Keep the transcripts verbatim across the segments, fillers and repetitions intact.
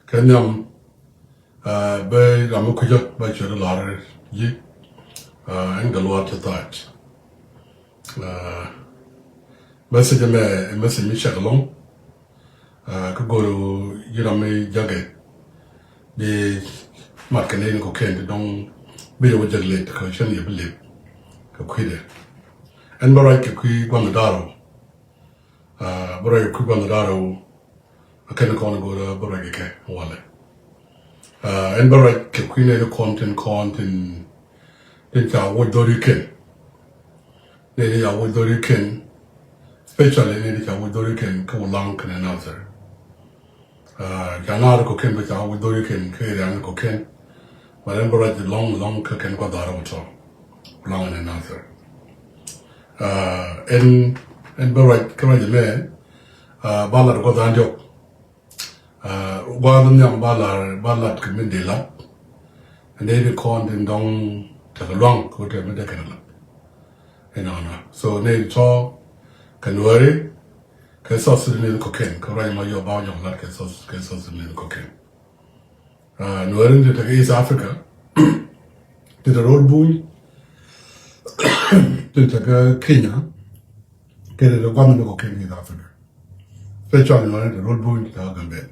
Kɛ nhiam bɛ ram mi kucä bɛ cuɛ di lar ji̱ ɛn kɛ luaar ti thac. Message mɛ message mi cɛk lɔŋ. Kä go̱r ji̱ ram mi jakɛ bi mat kɛ nɛy ni kɔ̱kiɛn ti dɔŋ bi rɛ wä jek late kɛ cɛn yɛ bi late kɛ kui̱dɛ. Ɛn bä ruac kɛ kui̱ gua̱n da̱rä. Bä ruac kɛ kui̱ gua̱n da̱rä. A kɛn kɔn go̱r bä ruac kɛ kɛ walɛ. Ɛn bä ruac kɛ kui̱ nɛy ni kɔn tin kɔn tin tin ca wuc dhɔri kɛn. Nɛy ni ca wuc dhɔri kɛn. Especially nɛy ni ca wuc dhɔri kɛn kä Wulaŋ kɛnɛ Nasir. Ca nar kɔ̱kiɛn bä ca wuc dhɔri kɛn kä area ni kɔ̱kiɛn. But ɛn bä ruac lɔŋ lɔŋ kä kɛn gua̱n da̱rä wä tɔ Wulaŋ kɛnɛ Nasir. Ɛn ɛn bä ruac kä ruac mɛ ba lat gua̱n da̱rä diɔk. Gua̱a̱th nhiam ba lar ba lat kɛ mi dee lat. Nɛy di kɔn tin dɔŋ tekɛ luaŋ kɛ wä tekɛ mi dee kɛn lat. Inɔnɔ so nɛy di tɔ kɛ Nuɛri kɛ South Sudanese kɔ̱kiɛn kɛ ruac ma yɔ ba nyɔk lat kɛ South kɛ South Sudanese kɔ̱kiɛn. Nuɛri ti tekɛ East Africa ti te rol buny. Tin tekɛ Kenya kɛ ti te gua̱n ni kɔ̱kiɛn East Africa. Especially nɔ ni te rol buny ti te kä Gambel.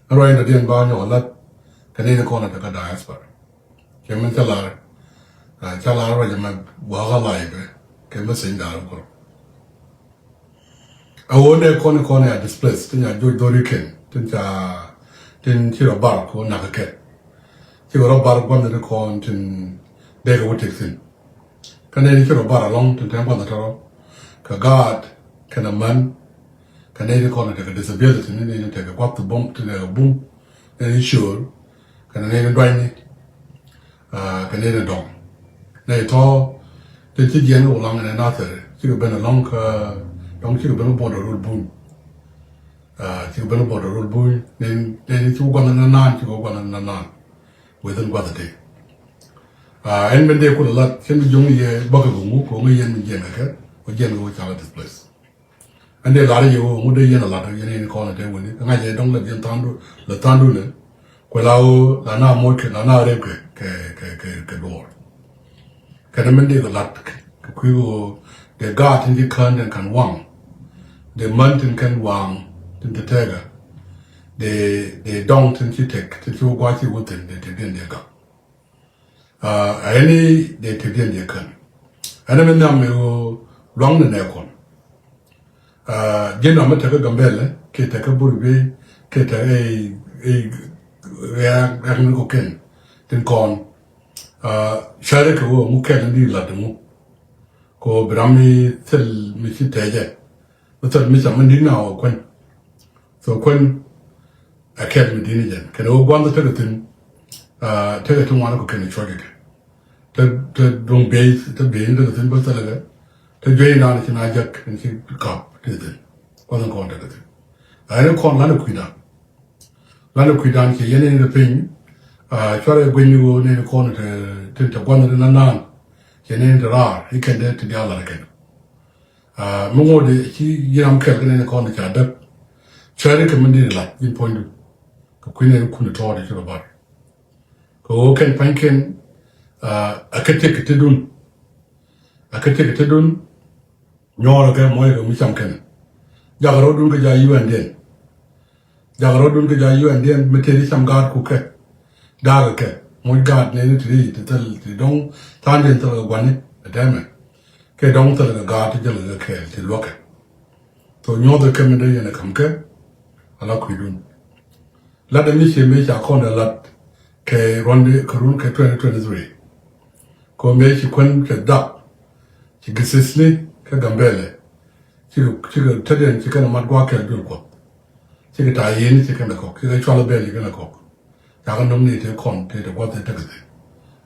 Ruac in dɔ̱diɛn ba nyɔk lat kɛ ni ni kɔn a te kä diaspora. Kɛ min ca lar ca lar ruac mɛ wakä live kɛ message da̱rä kɔn. A wä nɛ kɔn kɔn a displace tin ca joc dhɔri kɛn tin ca tin ci rɔ bar ko nak kɛ. Ci rɔ bar gua̱n ni kɔn tin dee kɛ wä tek thin. Kä nɛy ni ci rɔ bar alɔŋ tin tɛm gua̱th tɔrɔ kɛ gaat kɛnɛ män. Kä nɛy ni kɔn tekɛ disability ni nɛy ni tekɛ gua̱th bum tin tekɛ bum. Nɛy ni ciöör kɛnɛ nɛy ni duanyni. Kɛ nɛy ni dɔŋ nɛy tɔ tin ci jiɛn Wulaŋ ɛnɛ Nasir cikɛ ben alɔŋ kä dɔŋ cikɛ ben bɔdɔ rol buny. Cikɛ ben bɔdɔ rol buny nɛy ni ci wä gua̱th ni nan cikɛ wä gua̱th ni nan. Within gua̱th ti ɛn ben dee kulɛ lat cɛn bi jo̱ŋ yɛ bäkɛ kɛ ŋu kɛ ŋu yɛn mi jiɛn kɛ kɛ wä jiɛn kɛ wä cakɛ displace. Ɛn dee lar yɛ wä ŋu dee yɛn a lat yɛn yɛn kɔn a dee wini kɛ ŋa̱c yɛ dɔŋ la jiɛn thandu la thandu ni. Kuɛ la wä la na moc kɛ la na rep kɛ kɛ kɛ kɛ duɔr. Kɛn min dee kɛ lat kɛ kui̱ ɣöö dee gaat tin ci kään den ka̱n waŋ. Dee män tin kɛn waŋ tin te tɛɛkä. Dee dee dɔŋ tin ci tek tin ci wä gua̱c ci wä thin dee tek den dee gak. Ɛ ni dee tek den dee kän. Ɛn min nhiam mi ɣöö luaŋ ni nɛ kɔn. Ji̱n ram mi tekä Gambɛlɛ kiɛ tekä Burbi kiɛ tekä ɛ ɛ ɛ ɛ ni kɔ̱kiɛn tin kɔn. Cäri kɛ wä ŋu kɛl in di lat ŋu. Ko bi ram mi thil mi ci tɛcɛ mi thil mi cam mi di na wä kuän. So kuän ɛ kɛl mi di ni jɛn kɛn wä gua̱n tekɛ thin. Tekɛ ti ŋuan kɔ kɛn cuɔc kɛ kɛ. Te te duŋ biey te biey ni tekɛ thin bä thil kɛ te juey na ni ci na jek ni ci kap ti thin. Kuan kɔn tekɛ thin. Ɛ ni kɔn lan kui̱dan. Lani kui̱dan cɛ yɛn in te piny. Cuarɛ gui̱ny ni ɣöö ni kɔn te tin te gua̱n ri na naan cɛ ni te raar i kɛn te ti diaal lar kɛn. Mi ŋot ci yiram kɛl kɛ ni kɔn ca däk. Cuarɛ kɛ min di lat in puɔ̱nydu kɛ kui̱ ni kun tɔɔt ci rɔ bar. Kɛ ɣöö kɛn pa̱ny kɛn a kɛ tek te dun. A kɛ tek te dun. Nyuɔɔrɛ kɛ muɔc kɛ mi cam kɛn. Jakɛ rɔ̱dun kɛ ja yuɛndiɛn. Jakɛ rɔ̱dun kɛ ja yuɛndiɛn mi tëëdi cam gaat kukɛ. Daakɛ kɛ muɔc gaat nɛni ti ri ti thil ti dɔ̱ŋ tha̱a̱ndiɛn thil kɛ gua̱ni ɛ tɛmɛ. Kɛ dɔ̱ŋ thil kɛ gaat ti jäl kɛ kɛɛl ti luäkɛ. Tho nyuɔ̱thɛ kɛ mi dee yɛn ɛ ka̱m kɛ. Ala kui̱dun. Lat ɛmi cie mëë ca kɔn ɛ lat kɛ ruandi kɛ run kɛ twenty twenty-three. Kɛ mëë ci kuän kɛ dak ci gisisni kä Gambɛlɛ. Cikɛ cikɛ tädiɛn ci kɛn mat gua̱a̱k kɛl duël kuɔth. Cikɛ ta̱a̱ yeni ci kɛn ɛ kɔk cikɛ cual bɛl ci kɛn ɛ kɔk. Cakɛ nom ni te kɔn te te gua̱th te tekɛ thil.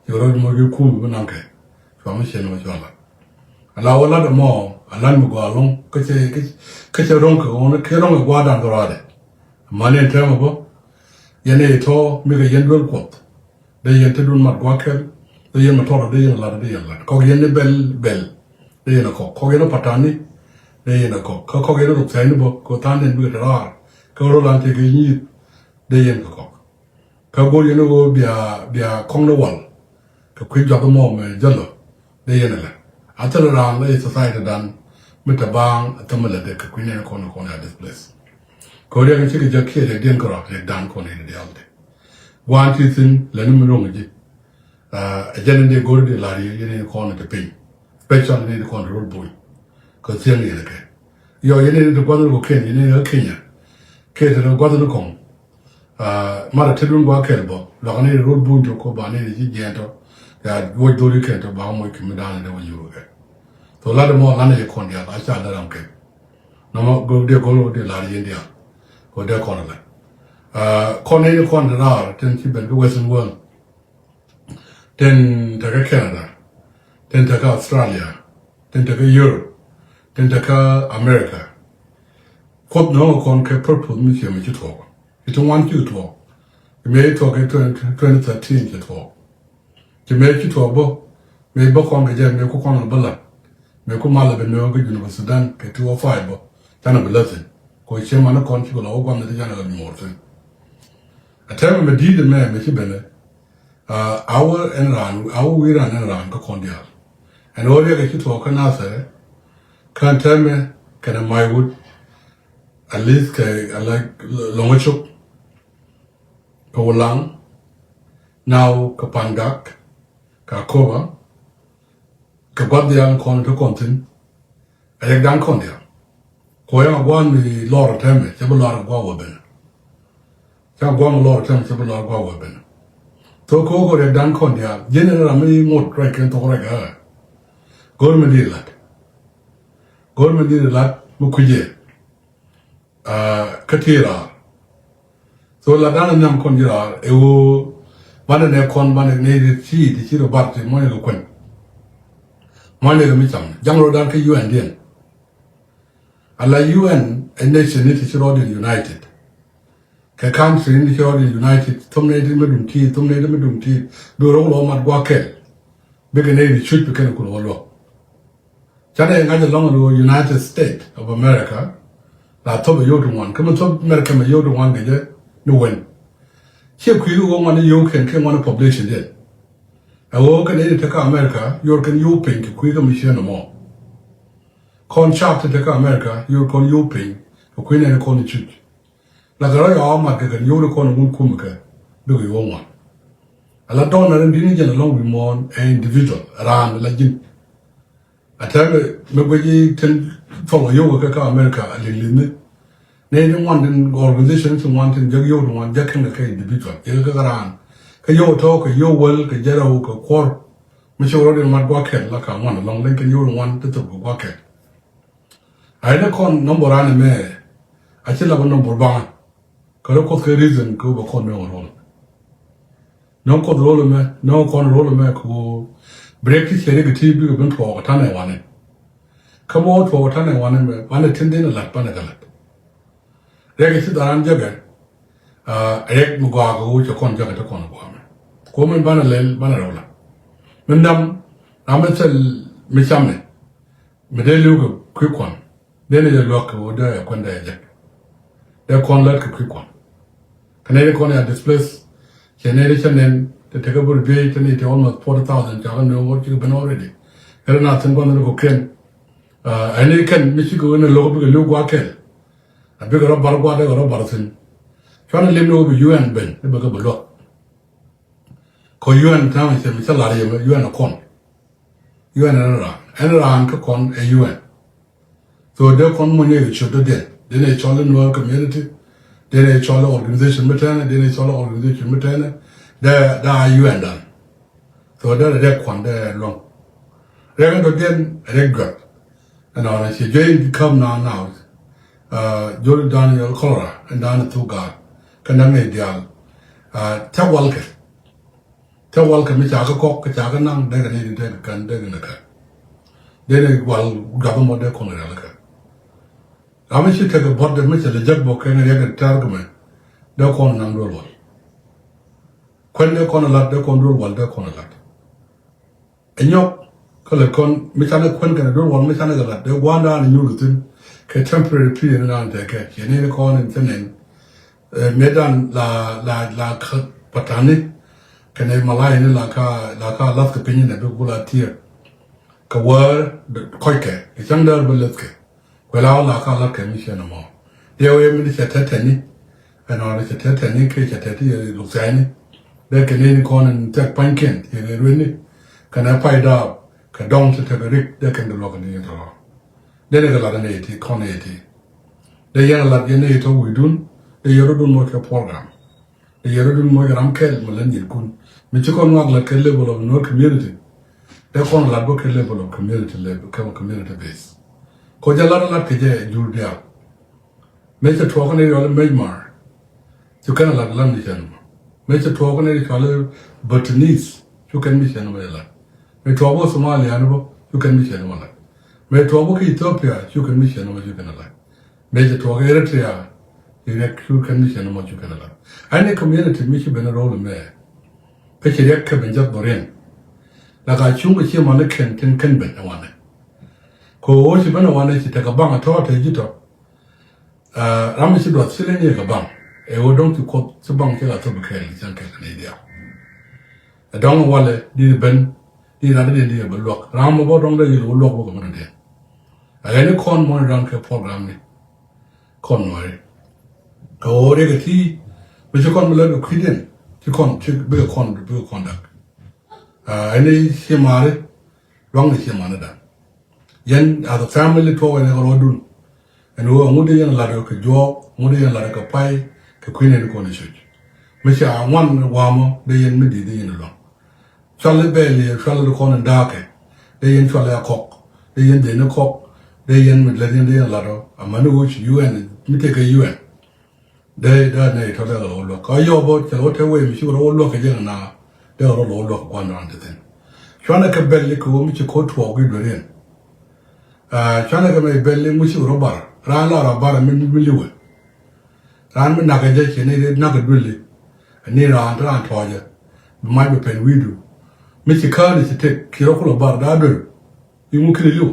Cikɛ rɔ̱ mɔ ki kuum bi naŋ kɛ. Cua mi cien mɔ cua lat. Ala wä lat ɛmɔ a lat mi gɔaa loŋ kä cɛ kä cɛ ro̱ŋ kɛ ɣɔn kɛ ro̱ŋ kɛ gua̱a̱r dan kɛ rɔadɛ. Mani ɛn tɛmɛ bä yɛn ɛ tɔ̱ mi kɛ yɛn duel kuɔth. Dee yɛn te dun mat gua̱a̱r kɛl dee yɛn ma tɔrɔ dee yɛn lat dee yɛn lat kɔk yɛn ni bɛl bɛl. Dee yɛn a kɔk kɔk yɛn a patani. Dee yɛn a kɔk kä kɔk yɛn a rop thɛɛni bä kɛ tha̱a̱n yɛn bikɛ te raar. Kä ro̱ lan te kɛ nyiith. dee yɛn kɛ kɔk. Kä go̱o̱r yɛn ɣöö bia, bia kɔŋ ni wal kɛ kui̱ juath mɔ mɛ jälɔ dee yɛn ɛlɛ. A thil raan la yɛ society dan mi te baaŋ a thämɛ lɛ dee kɛ kui̱ nɛn kɔn kɔn ya displace. Kɛ ɣöö riɛk in cikɛ jɛ kiɛ riɛk diɛn kärɔa riɛk dan kɔn in diaal dee. Gua̱a̱n ti thi̱n lɛ ni mi ro̱ŋ ji̱. Ɛ jɛn in dee go̱r dee la̱r yɛ yɛn in kɔn te piny. Special in in kɔn te rol buny. Kɛ thiäŋ yɛn kɛ yɔ yɛn in te gua̱th ni kɔ ken yɛn in kä Kenya. Kɛ te ni gua̱th ni kɔŋ. Marɛ tet wun gua̱a̱ kɛl bä luakä ni rol buny tɔ kɔ ba ni ci jiɛɛn tɔ. Ya wuɔc dholi kɛn tɔ ba moc kɛ mi da̱a̱n in dee wä yur kɛ. Tho lat mɔ lat ni yɛ kɔn diaal a ca lät ram kɛn. Nɔmɔ go̱r dee go̱r dee la̱r yɛn diaal. Kɔ dee kɔn lät. Kɔn in kɔn te raar tin ci ben kä Western world. Tin tekä Canada, tin tekä Australia, tin tekä Europe, tin tekä America. Kuoth nööŋɛ kɔn kɛ purpose mi ciɛ mi ci tuɔɔk. Ci ti ŋuan ci tuɔɔk. Ci mëë ci tuɔɔk kɛ twenty thirteen ci tuɔɔk. Ci mëë ci tuɔɔk bä mëë bä kɔn kɛ jɛ mëë ku kɔn bä lat. Mëë ku mal bɛ nööŋ kä Junub Sudan kɛ two oh five bä canɛ bi lät thi̱n. Kɔ ciɛ man kɔn ci kɛ lɔ wä guam ni ti canɛ kɛ nyuɔɔr thi̱n. A tɛmɛ mɛ di̱i̱t mɛ mɛ ci benɛ. A wä ɛn raan a wä wi̱i̱ raan ɛn raan kä kɔn diaal. Ɛn ɣöö riɛk ɛ ci tuɔɔk kä Nathɛrɛ kä ɛn tɛmɛ kɛnɛ Maiwut. At least kɛ ala Lɔŋä Cok kɛ Wulaŋ. Naw kɛ Pangak kɛ Akoba. Kɛ gua̱th diaal kɔn te kɔn thi̱n. Ɛ riɛk da̱ŋ kɔn diaal. Kɔ yɛn a gua̱a̱n mi lɔr tɛmɛ cɛ bi lɔr a gua̱a̱ wä ben. Cɛ a gua̱a̱n mi lɔr tɛmɛ cɛ bi lɔr a gua̱a̱ wä ben. Tho kɛ wä kɔ riɛk da̱ŋ kɔn diaal ji̱n in ram mi ŋot ruac kɛn thok ruac ɛ. Go̱r mi di̱i̱t lat. Go̱r mi di̱i̱t lat mi kui̱cɛ. Kä ti raar. So la dan nhiam kɔn ji̱ raar ɛ ɣöö banɛ nɛ kɔn banɛ nɛ ti ti ti ci rɔ bar ti muɔ̱nyɛ kɛ kuɛn. Muɔ̱nyɛ kɛ mi cam jaŋ rɔ dan kä U N diɛn. Ala U N ɛ nation ni ti ci rɔ din united. Kɛ country ni ci rɔ din united thom nɛ ti mi dum ti thom nɛ ti mi dum ti. Bi rɔ lɔ mat gua̱ kɛl. Bikɛ nɛ ti cuc bi kɛn kulɛ wä luɔk. Canɛ ŋa̱c ɛlɔ̱ŋ ɛn ɣöö United States of America la thop ɛ yio̱w ti ŋuan kä mi thop America mɛ yio̱w ti ŋuan kɛ jɛ ni wen. Ciɛ kui̱ kɛ ɣöö ŋuan ni yio̱w kɛn kiɛ ŋuan ni population diɛn. Ɛ ɣöö kɛn in tekä America yor kɛn yio̱w piny kɛ kui̱ kä mi ciɛ ni mɔ. Kɔn cap ti tekä America yor kɔn yio̱w piny kɛ kui̱ nɛn kɔn i̱ cuc. La kɛ rɔ yɔɔ mat kɛ kɛn yio̱w ni kɔn i̱ ŋun kum kɛ bikɛ yio̱w ŋuan. Ala dɔn na rin di̱t ni jɛn ɛlɔ̱ŋ wi̱i̱ muɔ̱ɔ̱n ɛ individual raan la ji̱n. A tɛmɛ mi guic i̱ tin thɔŋ a yio̱w kɛ kä America a li̱ŋ li̱ŋni. Nɛy ti ŋuan tin organization ti ŋuan tin jäk yio̱w ti ŋuan jäk kɛn kɛ kɛ individual yɛ kɛ kɛ raan. Kä yio̱w tɔ̱ kɛ yio̱w wäl kɛ jɛrɛw kɛ kuɔr. Mi ci wä rɔ din mat gua̱kɛl la ka ŋuan ɛlɔ̱ŋ lɛn kɛn yio̱w ti ŋuan ti thop kɛ gua̱kɛl. A yɛn ɛ kɔn nɔmbor raan ɛmɛ. A ci la bä nɔmbor baŋä. Kä rɔ kuoth kɛ reason kɛ wä bɛ kɔn nööŋ rol. Nɔŋ kuoth rol ɛmɛ nɔŋ kɔn rol ɛmɛ kɛ wä. Break ti ciɛ rik ti bikɛ bin tuɔɔk tanɛ wanɛ. Kä mɔ tuɔɔk tanɛ wanɛ mɛ banɛ tin din lat banɛ kɛ lat. Riɛk ci dharan jɛ bɛ. Riɛk mi gɔaa kɛ wä cɛ kɔn jɛ kɛ ti kɔn gɔaa mɛ. Kuɔ min banɛ lɛl banɛ rɛw la. Min dam ram mi thil mi camɛ. Mi dee li̱w kɛ kui̱ kuɔn dee ni jɛ luäk kɛ wä dee ɛ kuɛn dee jɛ. Dee kɔn lät kɛ kui̱ kuɔn. Kɛ nɛy ti kɔn ya displace cɛ nɛy ti cä nɛn ti tekɛ bur biey ti ni ti almost forty thousand ca kɛ nööŋ wä cikɛ ben already. Kɛ ri na thin gua̱n ni kɔ ken. Ɛn ni kɛn mi cikɛ wä ni lo̱k bikɛ li̱w gua̱ kɛl. A bikɛ rɔ bar gua̱ dee kɛ rɔ bar thin. Cuanɛ lim ni wä bi U N ben ni bɛ kɛ bi luäk. Kɔ U N ta̱a̱ŋ cɛ mi cä lar yɛ mɛ U N ɛ kɔn. U N ɛn raan ɛn raan kä kɔn ɛ U N. So dee kɔn muny ɛ ciöt dɔ̱diɛn dee nɛ cɔl in Nuer community. Dee nɛ cɔl in organization mi tɛnɛ dee nɛ cɔl in organization mi tɛnɛ. Dee dee a U N dan. So dee rɛ dee kɔn dee luɔ̱ŋ. Riɛk in dɔ̱diɛn riɛk juɔt. Ɛnɔnɔ ci juey in kam na na. Jol Daniel Kolora in dan thuk gaat kä naŋ ni diaal. Thɛk walkɛ. Thɛk walkɛ mi ca kä kɔk kä ca kä naŋ dee kɛ ni dee kɛ kɛn dee kɛ ni kɛn. Dee ni wal gak mɔ dee kɔn rial kɛ. Ram mi ci tekɛ bɔt dee mi cɛ lɛ jek bɔ kɛn riɛk in tɛr kɛ mɛ dee kɔn naŋ duel wal. Kuɛn dee kɔn lat dee kɔn duel wal dee kɔn lat. Ɛ nyɔk kä lät kɔn mi canɛ kuän kɛnɛ duel wal mi canɛ kɛ lat dee gua̱a̱n da̱a̱n nyuur kɛ thi̱n. Kɛ temporary period ni da̱a̱n tɛkɛ ciɛ ni ni kɔn in thil nɛn. Mëëdan la la la kä patani kɛnɛ malai ni la ka la ka lath kɛ piny ni bi bula tiɛ kɛ wär kɔckɛ kɛ cäŋ däär bi leth kɛ kuɛ la wä la ka lath kɛ mi cɛ nɔmɔ. Yɛ wee mi ni cɛ tɛtɛni ɛn ɔn cɛ tɛtɛni kɛ cɛ tɛti yɛ luk sɛni dee kɛ ni ni kɔn in tɛk panykiɛn yɛ ni rueni kɛnɛ pay daap kɛ dɔŋ cɛ tɛk rik dee kɛn di luɔk ni tɔrɔ. Dee ni kɛ lat ni ti kɔn ni ti dee yɛn lat yɛn ni tɔ wi̱dun dee yɛ rɔdun mɔ kɛ program. Yɛ rɔdun mɔ ram kɛl mɔ lɛ nyir kun mi ci kɔn ŋuak lat kɛ level of Nuer community. Dee kɔn lat bä kɛ level of community level kɛ community base. Kɔ jɛ lat lat kɛ jɛ jur dial. Mëë cɛ tuɔɔk ni yɔl mec mar. Cu kɛn lat lat ni cɛn mɔ mëë cɛ tuɔɔk ni cɔl Bhutanese. Cu kɛn mi cɛn mɔ lat. Mëë tuɔɔk bä Somalia ni bä cu kɛn mi cɛn mɔ lat. Mëë tuɔɔk bä kɛ Ethiopia cu kɛn mi cɛn mɔ cu kɛn lat. Mëë cɛ tuɔɔk Eritrea. Ci riɛk cu kɛn mi cɛn mɔ cu kɛn lat. Any community mi ci ben rol mɛ. Kä ci riɛk kɛ ben jɔth bä riɛn. La ka cuŋ kɛ ci mɔ ni kɛn tin kɛn ben ɛ wanɛ. Kɛ ɣöö ci ben ɛ wanɛ ci tekɛ baŋ ɛ tɔ̱ te ji̱ tɔ̱. Ram mi ci duɔth ci leny yɛ kɛ baŋ ɛ ɣöö dɔ̱ŋ ci Kuoth ci baŋ ci la thop kɛɛl cäŋ kɛ kɛ nɛy diaal. Ɛ dɔ̱ŋ walɛ di ben di rat di di bɛ luɔk ram mɔ bä dɔ̱ŋ dee yil wä luɔk bä kɛ mɛ dɔ̱ŋ diɛn. Ɛ ɣɛn ni kɔn mɔni dɔ̱ŋ kɛ program ni kɔn nuɔri. Kɛ ɣöö riɛk ɛ ti mi ci kɔn mi lät kɛ kui̱diɛn ci kɔn ci bikɛ kɔn bikɛ kɔn dak. Ɛ ni ci mari luaŋ ni ci mani dan. Yɛn as a family tuɔk ɛn kɛ rɔɔdun. Ɛn ɣöö ŋut dee yɛn lat kɛ juɔɔk ŋut dee yɛn lat kɛ pay kɛ kui̱n ɛn kɔn i̱ cuc. Mi ca ŋuan wamɔ dee yɛn mi di̱i̱t dee yɛn luaŋ. Cual i̱ bɛɛl yɛ cual i̱ kɔn in da̱a̱kɛ dee yɛn cual i̱ a kɔk dee yɛn dee ni kɔk dee yɛn mi lät yɛn dee yɛn lat ɔ amäni ɣöö ci U N mi tëëkɛ U N. Dee dee nɛy tɔ dee kɛ rɔ wä luäk kä yɔp bä cɛ rɔ wä te wee mi ci kɛ rɔ wä luäk kɛ jɛ kɛ na dee kɛ rɔ lɔ wä luäk kɛ kuan raan te thin. Cuanɛ kɛ bɛl ikɛ wä mi ci ko̱ tuɔɔk i̱ duer yɛn. Cuanɛ kɛ mɛ bɛl i̱ mi ci kɛ rɔ bar raan la rɔ bar mi mi liwɛ. Raan mi nak kɛ jɛ ci ni nak kɛ duel i̱ ni raan te raan tɔɔcɛ bi mac bɛ pɛn wi̱i̱du. Mi ci kään i̱ ci tek ci rɔ kulɛ bar daa duer. I̱ ŋu kini liw.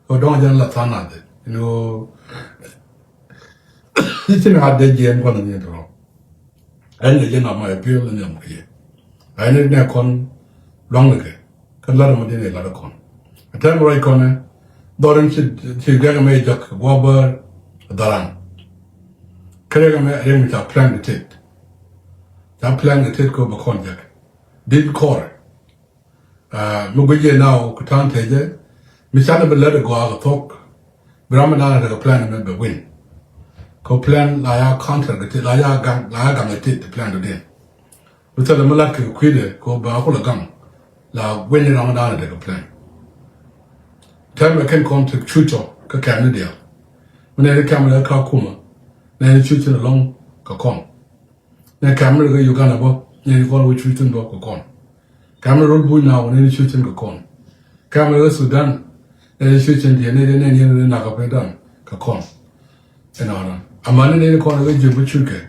Kɛ dɔ̱ŋ jɛn la than nath in ɣöö i̱ ci nath dee jiɛɛn kuan ni tɔrɔ. Ɛn kɛ jɛn ama ɛ piöl in yam kɛ yɛ. Ɛn ni nɛ kɔn luaŋ ni kɛ kä lat ɛmɔ diɛn i̱ lat ɛ kɔn. Ɛ tɛm ruac kɔn ɛ dhɔr in ci ci gɛk ɛmɛ jɔk kɛ gua̱a̱ bäär. Dharan kä riɛk ɛmɛ riɛk mi ca plan kɛ tet. Ca plan kɛ tet kɛ bɛ kɔn jɛk dit kɔrɛ. Mi guic yɛ naw kɛ ta̱a̱n tecɛ mi canɛ bi lät ɛ gɔaa kɛ thuɔ̱k. Bi ram mi da̱a̱n ɛ tekɛ plan ɛmɛ bɛ win. Kɛ plan la ya counter kɛ ti la ya gaŋ la ya gaŋ kɛ ti ti plan dɔ̱diɛn. Bi thilɛ mi lat kɛ kui̱dɛ kɛ ba kulɛ gaŋ la win ram mi da̱a̱n ɛ tekɛ plan. Tɛm ɛ kɛn kɔn ti cuc tɔ kä kɛm ni diaal. Mi nɛn ni kɛm ni kä kumä nɛn ni cuc ti ni lɔŋ kɛ kɔn. Nɛ kɛmɛ rɛ kɛ Uganda bä nɛ ni kɔn wä cuc thin bä kɛ kɔn. Kɛmɛ rɛ rol buny na wä nɛ ni cuc thin kɛ kɔn. Kɛmɛ rɛ kɛ Sudan nɛ ni cuc thin diɛ nɛ ni nɛ ni nɛ ni nak kɛ pɛ dan kɛ kɔn. Ɛnɔnɔ ama ni nɛ ni kɔn rɛ kɛ jiök bä cuc kɛ.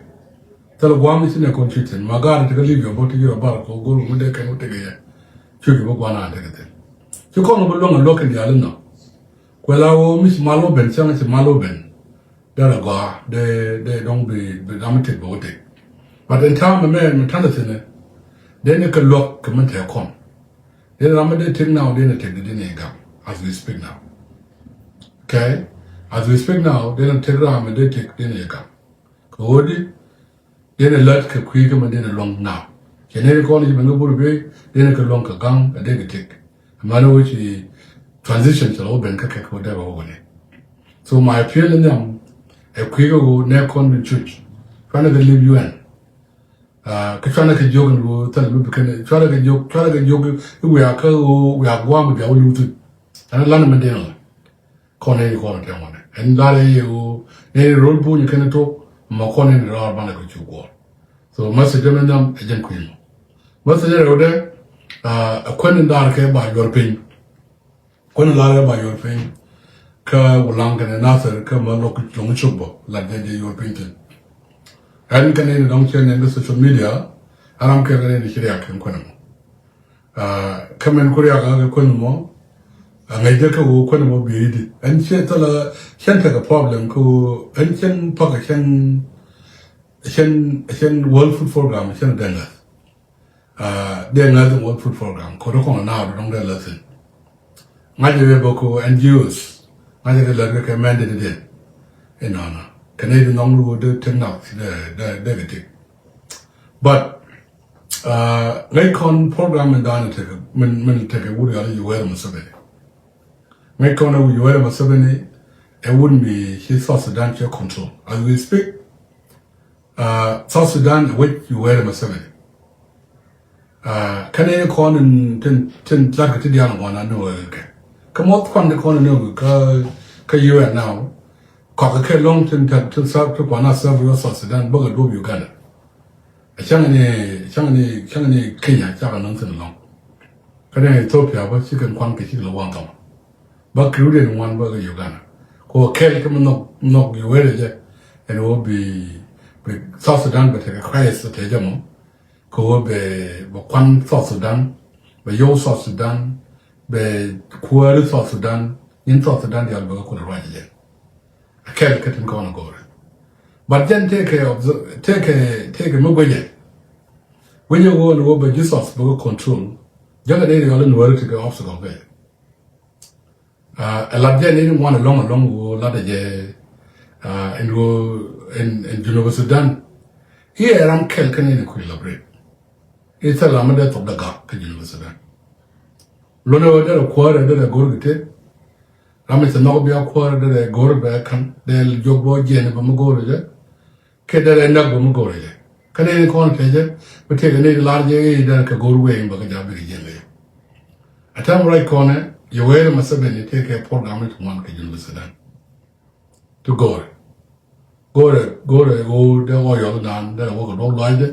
Thil guam ni ci nɛ kɔn cuc thin ma gaat ti kɛ Libya bä ti yɛ bar kɛ gol mu dee kɛn wä tekɛ yɛ. Cuc kɛ bä guan an tekɛ thin. Ci kɔn bä luäŋ a luäk kɛ diali nɔ. Kuɛ la wä mi ci mal wä ben cäŋ ci mal wä ben. Dee la gɔaa dee dee dɔŋ bi bi ram mi tek bɛ wä tek. But in time mɛ mi ta̱nɛ thi̱n dee ni kɛ luäk kɛ min tɛɛ kɔn. Dee ram mi dee tek now dee ni tek dee ni gam as we speak now. Okay. As we speak now dee ni tek ram mi dee tek dee ni gam. Kɛ ɣöö di dee ni lät kɛ kui̱ kɛ min dee ni luäŋ now. Cɛ ni kɔn ci ben kɛ bur bi dee ni kɛ luäŋ kɛ gaŋ a dee kɛ tek. Mani wä ci transition cɛ lɛ wä ben kä kɛ kɛ wä dee bɛ wä wä ni. So my appeal ni nhiam ɛ kui̱ kɛ wä nɛ kɔn bin cuc. Cuanɛ kɛ lip U N. Kä cuanɛ kɛ jiök ni wä thilɛ mi bi kɛn cuanɛ kɛ jiök cuanɛ kɛ jiök i̱ wiaa kä wä wiaa guam bia wä li̱w thi̱n. Ɛn lan mi diɛn la. Kɔn ni kɔn tɛn wanɛ ɛn lar yɛ wä ni rol buny kɛn tok. Ma kɔn ni rol banɛ kɛ cu guɔr. So message ni nhiam ɛ jɛn kui̱ mɔ. Message rɛwdɛ ɛ kuɛn in da̱a̱r kɛ ba yuɔr piny. Kuɛn in da̱a̱r kɛ ba yuɔr piny. Kä Wulaŋ kɛnɛ Nathir kä ma lɔk lɔŋ cop bä lat jɛ jɛ yuɔr piny thin. Ɛn kɛnɛ in dɔŋ cɛ nɛn kä social media. Aram kɛ kɛnɛ in ci riak kɛn kuɛn mɔ. Kä mɛn ku riak kɛ kuɛn mɔ. A ŋäc jɛ kä wä kuɛn mɔ bi di ɛn cɛ thilɛ cɛn tekɛ problem kä wä ɛn cɛn pakä cɛn. cɛn cɛn World Food Program cɛn dee ŋäth. Dee ŋäth in World Food Program kɔn kɔn naaw dɔŋ dee lät thin. Ŋa̱c ɛ bɛ ko N G Os, ŋa̱c ɛ kɛ lät kɛ kɛ mɛn dee dee. Inɔnɔ kɛ nɛy di nɔŋ ni wä dee tin nak dee dee kɛ tik. But ŋäc kɔn program min dan tekɛ min min tekɛ wut yɔl i̱ Yoweri Museveni. Ŋäc kɔn ɛ Yoweri Museveni ɛ wut mi ci South Sudan cɛ control as we speak. South Sudan ɛ wec Yoweri Museveni. Kɛn in kɔn in tin tin lat kɛ ti diaal ŋuan a ni wä kɛ kɛ mɔth kɔn di kɔn in ni wä kä kä U N now. Kɔk kɛ lɔŋ tin tin tin sab ti kɔn a sab South Sudan bä kɛ duɔp Uganda. Cäŋ ni cäŋ ni cäŋ ni Kenya cakɛ nɔŋ thin lɔŋ. Kä ni Ethiopia bä ci kɛn kuan kɛ ci kɛ lɛ wan thɔŋ. Bä kiw den wan bä kɛ Uganda kɛ wä kɛl kɛ mi nhɔk nhɔk Yoweri jɛ. Ɛn wä bi bi South Sudan bɛ tekɛ Christ tɛ jɛ mɔ. Kɛ wä bɛ bɛ kuan South Sudan bɛ yow South Sudan bɛ kuäri South Sudan nyin South Sudan dial bɛ kɛ kulɛ ruac jɛ. A kɛl kä tin kɔn a go̱o̱rɛ. But jɛn tëëkɛ tëëkɛ tëëkɛ mi guinyɛ. Guinyɛ wä ni wä bɛ Jesus bɛ kɛ control. Jäkɛ ni riɔl in wä ri ti kɛ obstacle kɛ. Ɛ lat jɛn in ŋuan alɔŋ alɔŋ wä lat jɛ. In wä in in Junub Sudan. Iɛ ram kɛl kä ni ni kui̱ labret. I̱ thil ram mi dee thok dee gak kä Junub Sudan. Lon ɛ wä derɛ kuäärɛ derɛ go̱o̱r kɛ tet. Ram mi cɛ nhɔk bia kuäärɛ derɛ go̱o̱r bɛ ka̱n derɛ jiök bä jiɛn bä mi go̱o̱r jɛ. Kɛ derɛ näk bä mi go̱o̱r jɛ kä nɛy ni kɔn tɛ jɛ. Mi tëëkɛ nɛy ti lar jɛ i̱ derɛ kɛ go̱o̱r wee in bä kɛ ja̱ bikɛ jiɛn kɛ jɛ. A tɛm ruac kɔnɛ Yoweri Museveni tëëkɛ program ni ti ŋuan kɛ Junub Sudan. Ti go̱o̱rɛ go̱o̱rɛ go̱o̱rɛ ɣöö dee ɣɔyɔl dan dee wä kɛ duɔk lɔaacdɛ.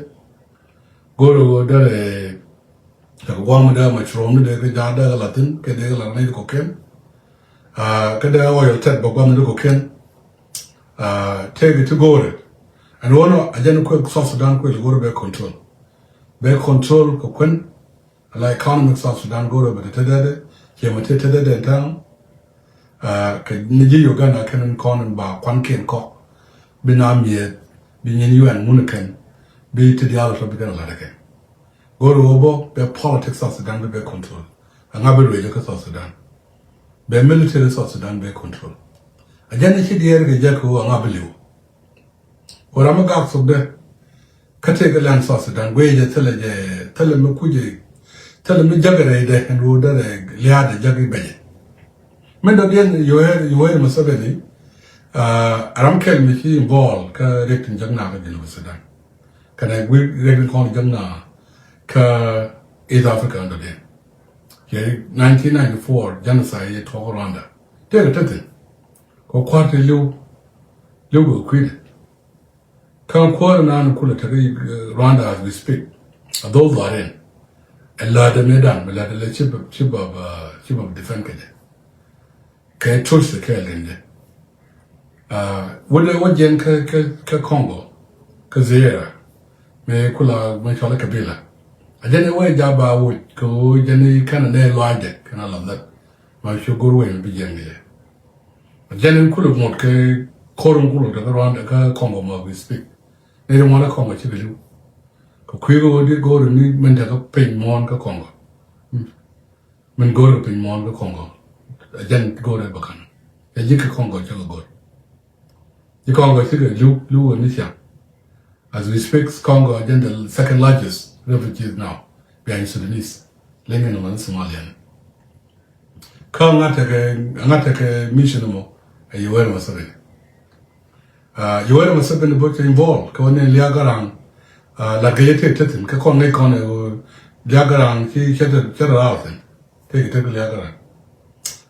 Go̱o̱rɛ ɣöö dee kɛ guam dee ma curom ni dee kɛ ja̱a̱ dee kɛ la̱thin kɛ dee kɛ la̱t ni kɔkiɛn. Kɛ dee ɣɔyɔl tɛt bɛ guam ni kɔkiɛn. Tëëkɛ ti go̱o̱rɛ ɛn ɣöö nɔ a jɛn kuɛ South Sudan kuɛ ti go̱o̱rɛ bɛ control. Bɛ control kɛ kuɛn. Ala economic South Sudan go̱o̱rɛ bɛ te te dee dee ciɛ ma te te dee dee ta̱a̱ŋ. Kɛ ni ji̱ Uganda kɛn in kɔn in ba kuankiɛn kɔk bi na miɛth bi nyin U N ŋun kɛn bi ti diaal tɔ bi kɛn lat kɛn. Go̱o̱rɛ wä bä bɛ politics South Sudan bi bɛ control. Aŋa bi ruecä kä South Sudan. Bɛ military South Sudan bɛ control. A jɛn ci diɛɛr kɛ jɛ kɛ wä aŋa bi liw. Wä ram mi gak thokdɛ. Kä tëëkɛ lɛn South Sudan guiy jɛ thilɛ jɛ thilɛ mi kucɛ thilɛ mi jäk rɛydɛ ɛn wä derɛ liaadɛ jäk i̱ bɛcɛ. Min dɔ̱diɛn Yoweri Museveni. Ram kɛl mi ci involve kä riɛk tin jäk nakä Junub Sudan. Kɛnɛ guiy riɛk tin kɔn jäk na kä East Africa ɛn dɔ̱diɛn. Yɛ nineteen ninety-four genocide yɛ tuɔk Rwanda. Tëëkɛ tethin. Kɛ kua̱r ti li̱w li̱w kɛ kui̱dɛ. Kä kuäär naan kulɛ tekɛ Rwanda as we speak. A those are in. Ɛ läätdɛ mëëdan mi läätdɛ lɛ chief of chief of chief of defense kɛ jɛ. Kɛ tools kɛ lin jɛ. Wä dee wä jiɛn kä kä kä Congo kä Zaire. Mëë kula mëë cɔl kabila. A jɛn i̱ wä ja̱ ba woc kɛ wä jɛn i̱ kɛn a nɛy lɔaacdɛ kɛn a lath nät. Ma cu go̱r wec mi bi jiɛn kɛ jɛ. Jɛn in kulɛ ŋot kɛ ko̱r in kulɛ tekɛ Rwanda kä Congo ma we speak. Ni ri ŋuan kä Congo cikɛ li̱w. Kɛ kui̱ kɛ ɣöö di go̱o̱r in ni min tekɛ piny muɔ̱ɔ̱n kä Congo. Min go̱o̱r kɛ piny muɔ̱ɔ̱n kä Congo. Jɛn go̱o̱r in bä ka̱n. Ɛ ji̱ kɛ Congo cikɛ go̱o̱r. Ji̱ Congo cikɛ li̱w li̱w in ni ciaŋ. As we speak, Congo are the second largest refugees now behind Sudanese. Lengɛ ni mani Somalian. Kä ŋa̱t tekɛ ŋa̱t tekɛ mission mɔ ɛ Yoweri Museveni. Yoweri Museveni bä cɛ involve kɛ wä ni Liagaraŋ. Lat kɛ yɛ tëk tethin kɛ kɔn ŋäc kɔn ɛ Liagaraŋ ci cɛ tɛ cɛ tɛ raar thin. Tëk tëk Liagaraŋ.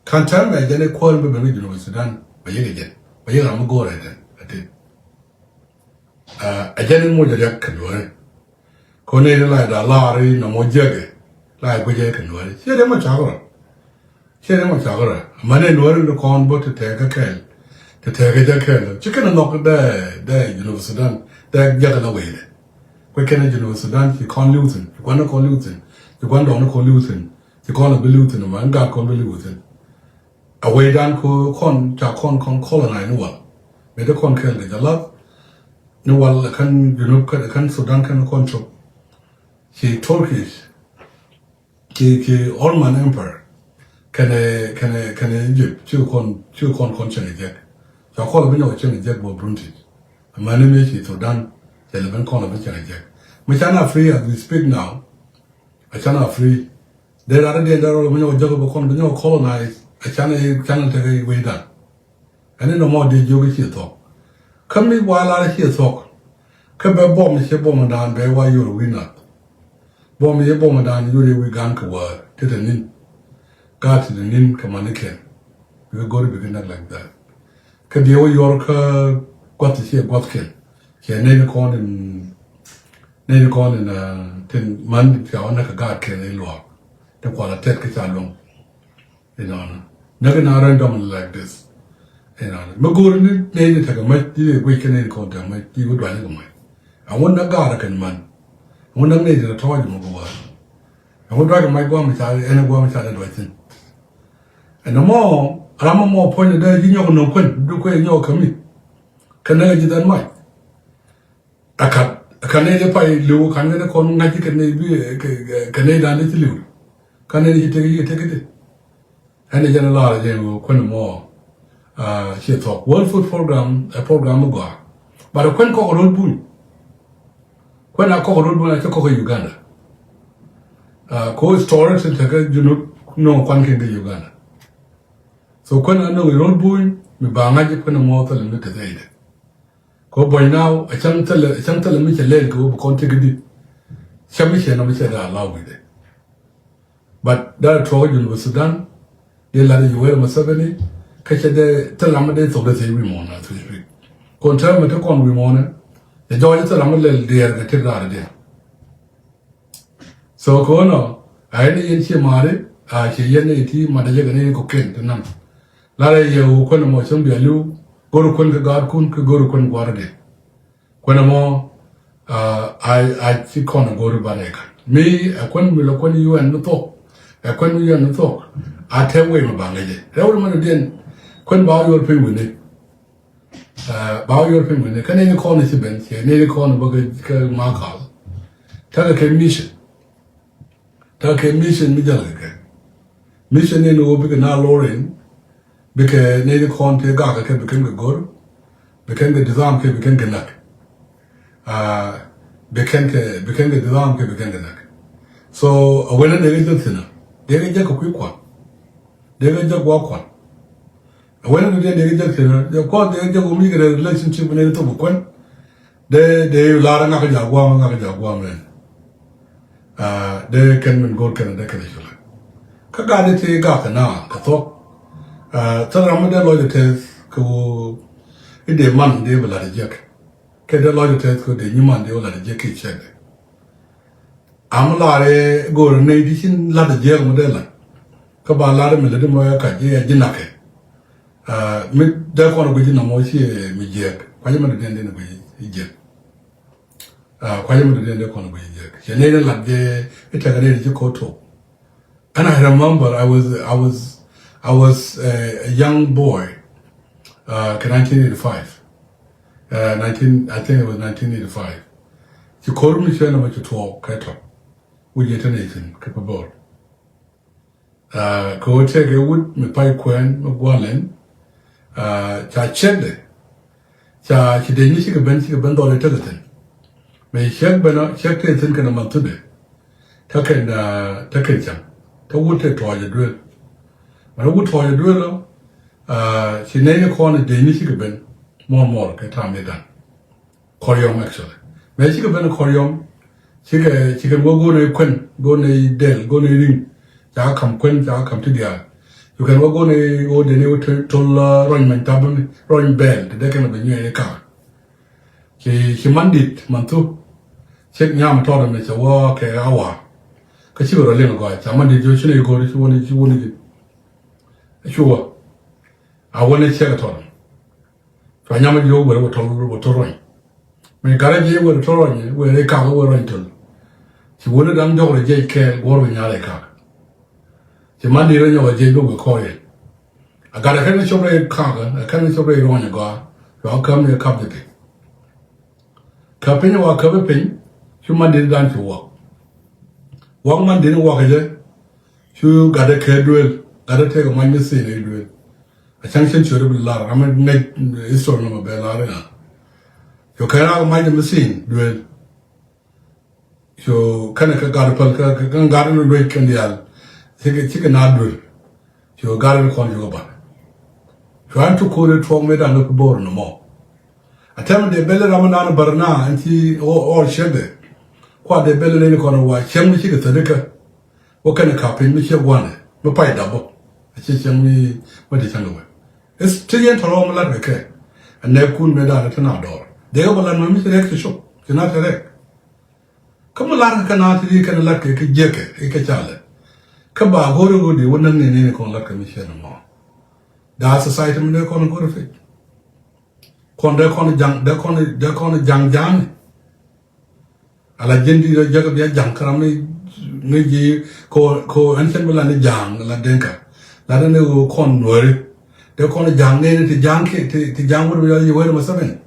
Kan tɛm ɛ jɛn ɛ kuäär bä ben kä Junub Sudan bɛ yek ɛ jɛn bɛ yek ram mi go̱o̱r ɛ tɛn ɛ tëk. Ɛ jɛn in moc a riak kɛ nuääri. Kɔn in la da laari na moc jiɛkɛ la guic ɛ kɛ nuääri ciɛ dee mɔ cakɔ rɔ. Ciɛ dee mɔ cakɔ rɔ. Mani nuääri ni kɔn bot ti tɛɛkä kɛɛl. Ti tɛɛkä jɛ kɛɛl ci kɛn nhɔk dee dee Junub Sudan dee jiɛkɛ la wecdɛ. Kuɛ kɛn Junub Sudan ci kɔn liw thin ci gua̱n ni kɔn liw thin ci gua̱n dɔɔk ni kɔn liw thin ci kɔn la bi liw thin ma in gaat kɔn bi liw thin. A wecdan kɔ kɔn ca kɔn kɔn colonize ni wal. Mëë dee kɔn kɛɛl kɛ jɛ lath. ni wal ɛ kän Junub, kän, kän Sudan, kän kɔn cop. Ci Turkish, ci, ci Ottoman Empire kɛnɛ, kɛnɛ, kɛnɛ Egypt, ci kɔn, ci kɔn, kɔn cieŋ ɛ jek. Ca kɔn lɛ bi nyɔk cieŋ ɛ jek bɔ Bruntic. Amäni mi ci Sudan cɛ lɛ ben kɔn lɛ bi cieŋ ɛ jek. Mi canɛ free as we speak now. A canɛ free. Dee rat diɛn dee rɔ lɛ bi nyɔk jek bɛ kɔn bi nyɔk colonize. A canɛ, canɛ tekɛ wecdan. Ɛn inɔ mɔ dee jiök i̱ ciɛ thuɔ̱k. Kä mi wa lar i̱ ciɛ thuɔ̱k. Kä bɛ buɔm i̱ ciɛ buɔmdan bɛ wa yor wi̱i̱ nath. Buɔm i̱ buɔmdan yor i̱ wi̱i̱ gan kɛ wäär ti te ni̱n. Gaat ti te ni̱n kɛ manikiɛn. Bikɛ go̱r bikɛ näk like that. Kä diɛ wä yor kä gua̱th i̱ ciɛ gua̱thkiɛn. Ciɛ nɛy ni kɔn in, nɛy ni kɔn in, uh, tin man ca wä näk kɛ gaatkiɛn i̱ luaak. Ti kual a tɛt kä ca luäŋ. Inɔnɔ. Näk in a random like this. Inɔnɔ. Mi go̱o̱ri ni nɛy ni tekɛ mac, ti guic kɛ nɛy ni kɔn tekɛ mac, ti wä duany kɛ mac. Ɛŋu näk gaarä kɛn man. Ɛŋu näk nɛy ti tɔɔc mɔ kɛ wäär. Ɛŋu duac kɛ mac guam ca, ɛn guam ca dee duac thin. Ɛn mɔ, ram mɔ puɔ̱ny dee ji̱ nyɔk nɔŋ kuän, du kuɛ nyɔk kä mi. Kɛ näk ji̱ dhan mac. A kat, a kat nɛy ti pay li̱w, kat nɛy ti kɔn ŋa̱c kɛ nɛy bi, kɛ, kɛ, kɛ nɛy dan ti ci li̱w. Kat nɛy ti ci tek, ci tek di. Ɛn jɛn lar jɛn wä kuän mɔ, ah, ci thuɔk. World Food Program, ɛ program mi gɔaa. But a kuän kɔk rot buny. Kuän a kɔk rot buny a ci kɔk Uganda. Ah, ko story ti tekɛ Junub nɔ kuan kɛ Uganda. So kuän a nɔ rot buny, mi ba ŋa̱c kuän mɔ thil mi te thɛy de. Kɛ ɣöö buɔ̱ny now, a cäŋ thilɛ, a cäŋ thilɛ mi cɛ lɛl kɛ ɣöö bi kɔn tëk i̱di. Cä mi cɛ nɔmɔ cɛ dee allow wi̱cdɛ. But dee tuɔɔk Junub Sudan, dee lat i̱ Yoweri Museveni, kä cɛ dee thil ram mi dee thok dee thiec wi̱i̱ muɔ̱ɔ̱n na thiec wi̱i̱. Kɔn täämɛ te kɔn wi̱i̱ muɔ̱ɔ̱n, cɛ jɔɔc thil ram mi lɛl diɛɛr kɛ tëk raar diɛɛr. So kɛ ɣöö nɔ, a yɛn i̱ yɛn ciɛ ma̱a̱ri, a ciɛ yɛn i̱ ti mat a jɛ kɛ ni kɔ̱kiɛn ti nam. Larɛ yɛ ɣöö kuän ɛmɔ cäŋ bia li̱w, go̱r kuän kɛ gaatkun, kɛ go̱r kuän gua̱a̱r diɛn. Kuän ɛmɔ, a, a, a ci kɔn a go̱r banɛ kan. Mi, a kuän mi lɛ kuän U N mi thok, a kuän mi U N mi thok, a tɛk wei mi baŋ ɛ jɛ. Rɛw ri mɛn diɛn, kuän ba wä yuɔr piny wi̱ni. Ah, ba wä yuɔr piny wi̱ni. Kä nɛy ni kɔn ci ben, ciɛ nɛy ni kɔn bä kɛ, kɛ Makal. Tekɛ kɛ mission. Tekɛ kɛ mission mi jäl kɛ kɛ. Mission ni ni wä bikɛ na lorin. Bikɛ nɛy ni kɔn ti gak kɛ kɛ bikɛn kɛ go̱r. Bikɛn kɛ disarm kɛ bikɛn kɛ näk. Ah, bikɛn kɛ, bikɛn kɛ disarm kɛ bikɛn kɛ näk. So, a wen a dee kɛ jek thin a. Dee kɛ jek kɛ kui̱ kuan. Dee kɛ jek gua̱a̱ kuan. A wen ni dee dee kɛ jek thi̱n, dee kuɔth dee kɛ jek wä mi kɛ relationship ni thok bi kuän. Dee, dee lar ŋak ja̱ guam, ŋak ja̱ guam ren. Ah, dee kɛn min go̱r kɛn dee kɛn culɛ. Kä gat dee ti gak kɛ na kɛ thok. Ah, thil ram mi dee lɔc dee tɛth kɛ wä i̱ dee man dee bi lat dee jek. Kɛ dee lɔc dee tɛth kɛ wä dee nyi man dee wä lat dee jek ki cɛk dee. Am lar i̱ go̱o̱r nɛy ti cin lat a jiɛɛk mi dee lat. Kä ba lar i̱ mi lät i̱ mɔ ɛ kac i̱ ɛ ji̱ nakɛ. Ah, mi dee kɔn a guic i̱ nɔmɔ ci mi jiɛɛk. Kua̱c i̱ mi dee diɛn diɛn a guic i̱ jiɛɛk. Ah, kua̱c i̱ mi dee diɛn diɛn kɔn a guic i̱ jiɛɛk. Cɛ nɛy ni lat jɛ i̱ tekɛ nɛy ti ci ko̱r tok. And I remember I was, I was, I was uh, a young boy, uh, kɛ nineteen eighty-five. Uh, nineteen, I think it was nineteen eighty-five. Ci ko̱r mi cɛ nɔmɔ ci tuɔɔk kɛ tɔt. Wi̱c yɛ tɛn i̱ thi̱n kɛ pɛ bɔɔr. Uh, kɛ ɣöö tëëkɛ wut mi pay kuɛɛn mi gua̱l ɛn. Uh, ca ciekdɛ. Ca ci dee ni cikɛ ben, cikɛ ben dhɔl i̱ tekɛ thi̱n. Mëë ciek ben ɔ, ciek tëë thi̱n kɛn ɛ man thundɛ. Te kɛn, ah, te kɛn cäŋ. Te wut te tɔɔc ɛ duel. Mɛn wut tɔɔc ɛ duel ɔ, ah, ci nɛy ni kɔn ɛ dee ni cikɛ ben. Muɔ̱ɔ̱n muɔ̱ɔ̱n kɛ ta̱a̱ mi da̱ŋ. Kɔryɔm actually. Mëë cikɛ ben kɔryɔm, cikɛ, cikɛ wä go̱o̱n ɛ kuɛn, go̱o̱n ɛ dɛl, go̱o̱n ɛ ri̱ŋ. Ca kam kuɛn, ca kam ti diaal. Cikɛ wä go̱o̱n ɛ ɣöö dee ni wä tol, ah, ruany many tabäni, ruany bɛɛl, te dee kɛn ɛ ben nyuɛɛn ɛ ka̱a̱k. Ci, ci man dit man thu. Ciek nyam tɔt ɛmɛ cɛ wä kɛ awa. Kä cikɛ rɔ liŋ gɔaa ca man dit jɔ ci ni go̱o̱r ci wä ni ci wä ni dit. Cu wä. A wä ni ciek tɔt. Cua nyam jiök wä wä tɔl wä tɔl ruany. Mi garɛ jiɛ wä tɔl ruany wä ri kak wä ruany tɔl. Ci wä ni da̱ŋ jɔk rɛ jiɛc kɛɛl guɔ̱r wä nyal ɛ kak. Ci man dit rɛ nyɔk ɛ jiɛc bä wä kɔɔyɛ. A gat ɛ kɛn ni cop rɛ kak ɛ kɛn ni cop rɛ ruany ɛ gɔaa. Cua käm ni kap jɛ piny. Kä piny wa kä bi piny, cu man dini dan cu wak. Wak man dini wak jɛ, cu gatdɛ kɛ duel, gatdɛ tëëkɛ mac mi sin i̱ duel. A caŋ cin ciöt i̱ bi lar, ram mi ŋäc history nɔmɔ bɛ lar i̱ ŋa. Cu kɛ rak mac mi sin duel. Cu kɛnɛ kä gat päl kä, kä, kä gat ni luec kɛn diaal. Cikɛ, cikɛ na duel. Cu gat ni kɔn cu kɛ bat. Cu an tu kuri tuɔk mi dan ni ku bor ni mɔ. A tɛm dee bɛl ram nan bar na an ci ɔ, ɔ cɛdɛ. Kua dee bɛl ni kɔn wa cɛm ni cikɛ thädikä. Wä kɛnɛ ka piny mi ciɛ guanɛ mi pay dap bä. A ciɛ cɛm mi, mi ti cɛm ni wɛ. Is ti yɛn tɔrɔ mi lat kɛ kɛ. A nɛ kun mi dan ti na dɔr. Dee kɛ bä lan mi ci rɛk ci cop. Ci na ti rɛk. Kä mi lar kä na ti di kɛn lat kɛ kɛ jiɛkɛ kɛ calɛ. Kä ba go̱ri go̱ri wä näk ni ni kɔn lat kɛ mi ciɛ ni mɔ. Da society mi dee kɔn go̱ri fik. Kɔn dee kɔn jaŋ, dee kɔn, dee kɔn jaŋ jaŋ. Ala jindi dee jɛk bia jaŋ kɛ ram mi, mi ji ko, ko ɛn cɛn bi la ni jaŋ la denka. La dee ni wä kɔn nuɔri. Dee kɔn jaŋ ni ti jaŋ ki, ti, ti jaŋ wä mi yɔ yi wä ma seven.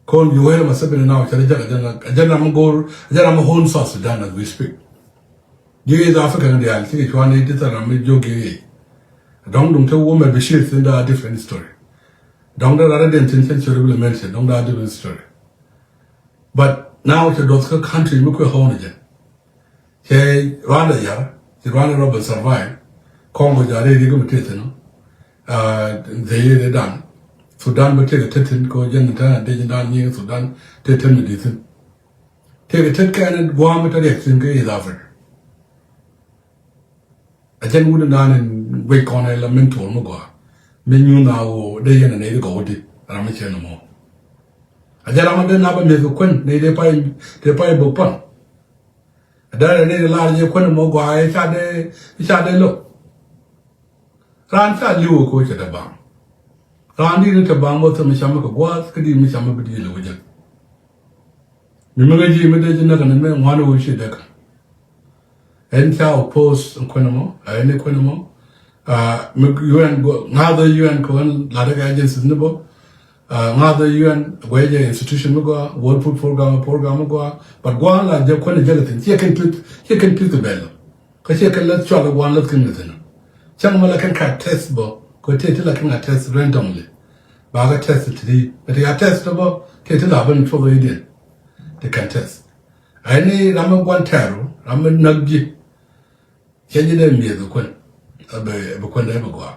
Kɔn Yoweri Museveni now cɛ jɛ jɛ jɛ ram go̱r jɛ ram hon South Sudan as we speak. Ji̱ East Africa ni diaal cikɛ cuan ni ti thil ram mi jiök ji̱. Dɔ̱ŋ duŋ te wumɛ bi shir thin da different story. Dɔ̱ŋ da rara den thin cɛn cɛ rubile mention dɔ̱ŋ da different story. But now cɛ duɔth kä country mi kuɛ hon jɛ. Cɛ Rwanda yar, ci Rwanda rɔ bɛ survive. Congo jari ri gumi teth no. Ah, the year dan. Sudan bɛ teth teth ko jɛn ta de jɛn dan ni Sudan teth teth ni di thin. Teth teth kɛ ni guam ta riɛk thin kɛ East Africa. A jɛn wut dan in wek kɔn la mentor mi gua. Mi nyu na wo de yɛn ne ko wudi. Ram cɛ no mo. A jɛn ram de na ba mi ko kun ne de pai de pai bo pan. Dɛrɛ ni lar jɛ kuäni mɔ gɔaa i̱ ca dee, i̱ ca dee lo̱k. Raan ca li̱w ɛ ko̱ cɛ dee baŋ. Raan di ni te baŋ mɔ thäm i̱ camä kɛ gua̱a̱th kä di mi camä bi di li̱w jɛ. Mi mi ŋäc ji̱ mi dee ji̱ näk ni mɛ ŋuan i̱ wee ci dee kän. Ɛn ca oppose in kuäni mɔ, ɛ ɛn i̱ kuäni mɔ. Ah, mi U N go, ŋa̱thä U N kɛ ɣän latdä kɛ agencies ni bä. Ah, ŋa̱thä U N guɛcɛ institution mi gɔaa, World Food Program, program mi gɔaa. But gua̱a̱n la jɛ kuäni jɛ lɛ thin. Ciɛ kɛn pith, ciɛ kɛn pith bɛl. Kä ciɛ kɛn lɛ cual gua̱a̱n lɛ thin lɛ thin. Cäŋ mɛ lɛ kɛn ka test bä. Kɛ tëë ti lɛ kɛn ka test randomly. Ba kɛ test ti di. Kɛ ti ka test bä. Tëë ti la ben cuɔth idiɛn. Ti kɛn test. Ɛn i̱ ram mi gua̱n tɛɛru, ram mi näk ji̱. Cɛ ji̱ dee mi̱eth bi kuän. Ɛ bi, bi kuän dee bi gɔaa.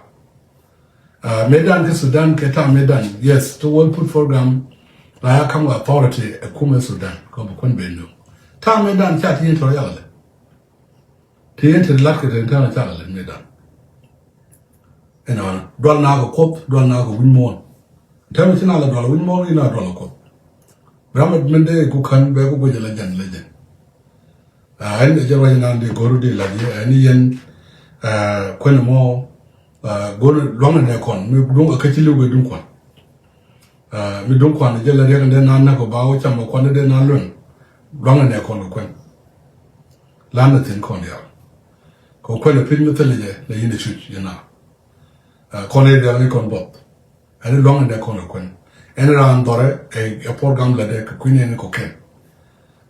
Ah, mëëdan kä Sudan kɛ ta̱a̱ mëëdan, yes, ti World Food Program. La ya kam authority ɛ kumɛ Sudan kɛ bi kuän ben nu. Ta̱a̱ mëëdan ca ti yin tɔr yakalɛ. Ti yin ti lat kɛ ti ta̱a̱ yakalɛ mëëdan. Ɛnɔ dual na kɛ kuoth, dual na kɛ wi̱ny muɔ̱ɔ̱n. Tɛmɛ ci na la dual wi̱ny muɔ̱ɔ̱n, ina dual kɛ kuoth. Ram min dee ku kän bɛ ku guic la jɛn la jɛn. Ah, ɛn jɛ ruac nan di go̱r di la di, ɛn yɛn, ah, kuɛn mɔ, ah, go̱r luaŋ nɛ kɔn mi duŋ a kä ci liw bɛ duŋ kuan. Ah, mi duŋ kuan jɛ la riɛk dee nan nɛ kɔ ba wä cam kɔ kuan dee nan luɛn. Luaŋ nɛ kɔn kɔ kuɛn. Lan nɛ thin kɔn diaal. Kɔ kuɛn piny mi thil jɛ la yin cuc yɛ na. Ah, kɔn i̱ diaal ni kɔn buɔth. Ɛn i̱ luaŋ in dee kɔn kɛ kuɛn. Ɛn i̱ raan dhɔrɛ ɛ, ɛ program lɛ dee kɛ kui̱n ɛn i̱ kɔkɛn.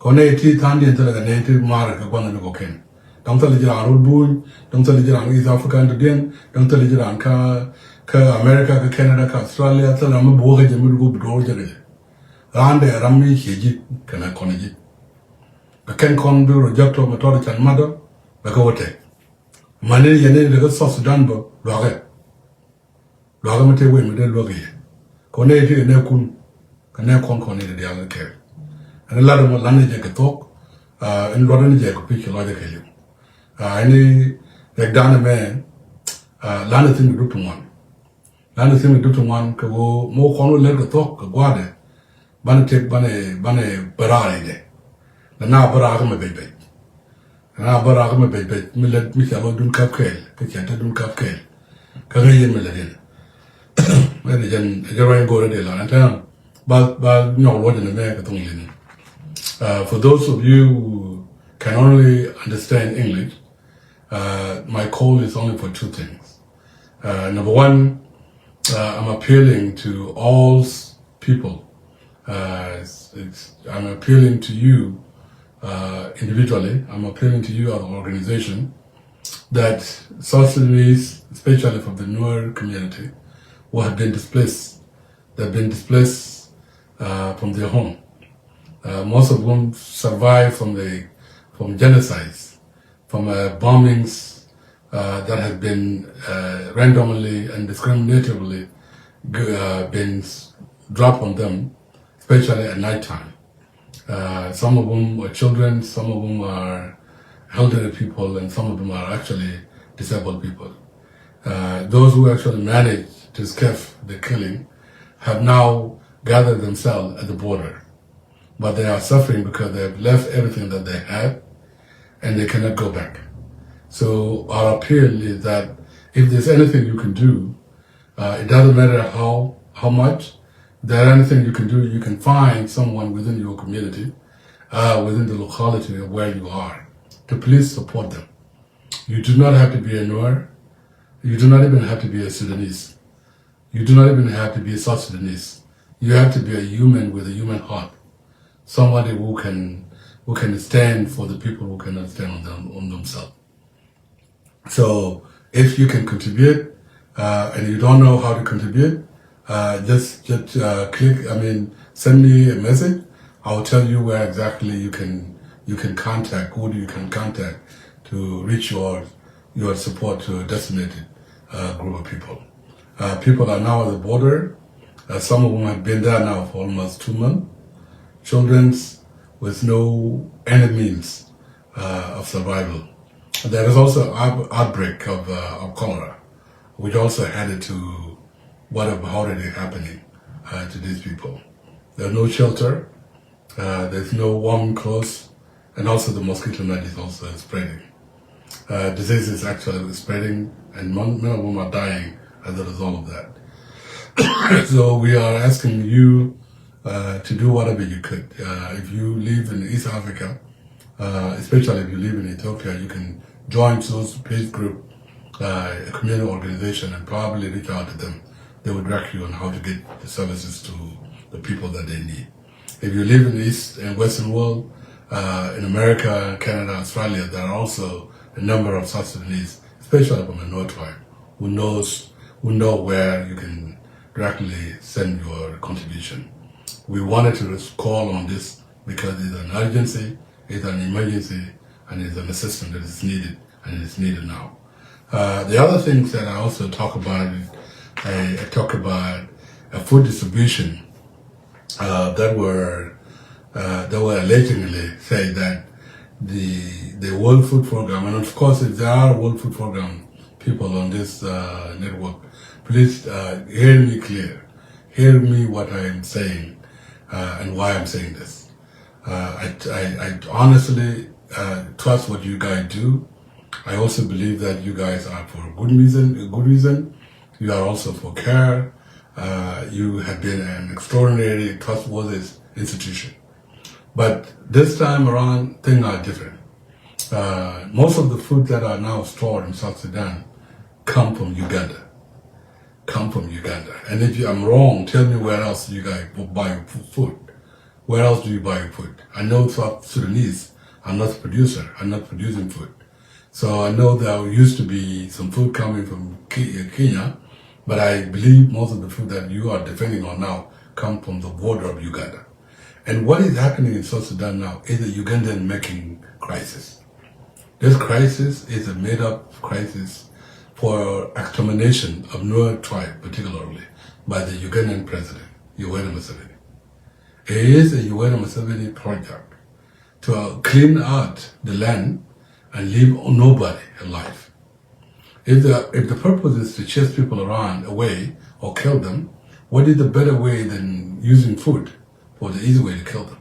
Kɔn nɛ ti tha̱a̱ŋdiɛn thilɛ kɛ nɛ ti maar kɛ gua̱n in i̱ kɔkɛn. Dɔ̱ŋ thilɛ ji̱ raan rot buny, dɔ̱ŋ thilɛ ji̱ raan East Africa in dɔ̱diɛn, dɔ̱ŋ thilɛ ji̱ raan kä, kä America, kä Canada, kä Australia, thilɛ ram mi buɔ̱k kɛ jɛ mi duk bi duɔ̱ɔ̱r jɛ kɛ jɛ. Raan dee ram mi cie ji̱ kɛnɛ kɔn ji̱. Kɛ kɛn kɔn bi rɔ jɔk tɔ mɛ tɔt can matdɔ bɛ kɛ wä tɛk. Mani yɛn in dee kɛ South Sudan bä luakɛ. Luakä mi tëë wec mi dee luäk i̱ kɔn nɛ ti kɛ nɛ kun kɛ nɛ kɔn kɔn ni diaal kɛ kɛɛl. Ɛn lat mɔ lan ni jɛ kɛ thuɔk. Ɛn luɔt ni jɛ kɛ pi̱c kɛ lɔcdɛ kɛ liw. Ɛn ni rɛk dan mɛ lan ni thi̱n kɛ dup ti ŋuan. Lan ni thi̱n kɛ dup ti ŋuan kɛ ɣöö mɔ kɔn wä lɛr kɛ thuɔk kɛ gua̱dɛ. Banɛ tëk banɛ, banɛ bä raar i̱dɛ. Lɛ na bä raar kä mɛ bec bec. Lɛ na bä raar kä mɛ bec bec mi lät mi cɛ lɔ dun kap kɛɛl kä cɛ te dun kap kɛɛl. Kä ŋäc yɛn mi lät yɛn. Mɛ ni jɛn jɛ ruany go̱o̱rä dee la ɛn tɛn. Ba, ba nyɔk luɔt jɛn mɛ kɛ thoŋ yɛn. Uh, for those of you who can only understand English, uh, my call is only for two things. Uh, number one, uh, I'm appealing to all s- people Uh, it's, it's, I'm appealing to you uh, individually. I'm appealing to you as an organization that South Sudanese, especially from the Nuer community, who have been displaced. They've been displaced uh, from their home. Uh, most of them survived from the from genocides, from uh, bombings uh, that have been uh, randomly and discriminatively uh, been dropped on them, especially at night time. Uh, some of them were children, some of them are elderly people, and some of them are actually disabled people. Uh, those who actually managed to escape the killing have now gathered themselves at the border. But they are suffering because they have left everything that they had, and they cannot go back. So our appeal is that if there's anything you can do, uh, it doesn't matter how, how much, if there's anything you can do, you can find someone within your community, uh, within the locality of where you are, to please support them. You do not have to be a Nuer. You do not even have to be a Sudanese. You do not even have to be a South Sudanese. You have to be a human with a human heart. Somebody who can who can stand for the people who cannot stand on them on themselves. So if you can contribute uh, and you don't know how to contribute, uh, just just uh, click. I mean, send me a message. I'll tell you where exactly you can you can contact, who you can contact to reach your your support to a designated uh, group of people. Uh, people are now at the border. Uh, some of them have been there now for almost two months. Children's with no any means uh, of survival. There is also an outbreak of, uh, of cholera, which also added to what have already happening uh, to these people. There's no shelter, uh, there's no warm clothes, and also the mosquito net is also spreading. Uh, disease is actually spreading, and many of them are dying as a result of that. So we are asking you uh, to do whatever you could. Uh, if you live in East Africa, uh, especially if you live in Ethiopia, you can join those peace group, uh, a community organization, and probably reach out to them. They will direct you on how to get the services to the people that they need. If you live in the East and Western world, uh, in America, Canada, Australia, there are also a number of South Sudanese, especially from the North tribe, who knows who know where you can directly send your contribution. We wanted to call on this because it's an urgency, it's an emergency, and it's an assistance that is needed, and it's needed now. Uh, the other things that I also talk about, I, I talk about a food distribution uh, that were uh, that were allegedly say that the the World Food Program, and of course, if there are World Food Program people on this uh, network, please uh, hear me clear. Hear me what I am saying uh, and why I'm saying this. Uh, I, I, I honestly uh, trust what you guys do. I also believe that you guys are for a good reason. A good reason. You are also for care. Uh, you have been an extraordinary, trustworthy institution. But this time around, things are different. Uh, most of the food that are now stored in South Sudan come from Uganda. Come from Uganda. And if I'm wrong, tell me where else you guys buy food. Where else do you buy your food? I know South Sudanese are not producer, are not producing food. So I know there used to be some food coming from Kenya, but I believe most of the food that you are depending on now come from the border of Uganda. And what is happening in South Sudan now is a Ugandan making crisis. This crisis is a made-up crisis for extermination of Nuer tribe, particularly by the Ugandan president, Yoweri Museveni. It is a Yoweri Museveni project to clean out the land and leave nobody alive. If the, if the purpose is to chase people around away or kill them, what is the better way than using food for the easy way to kill them?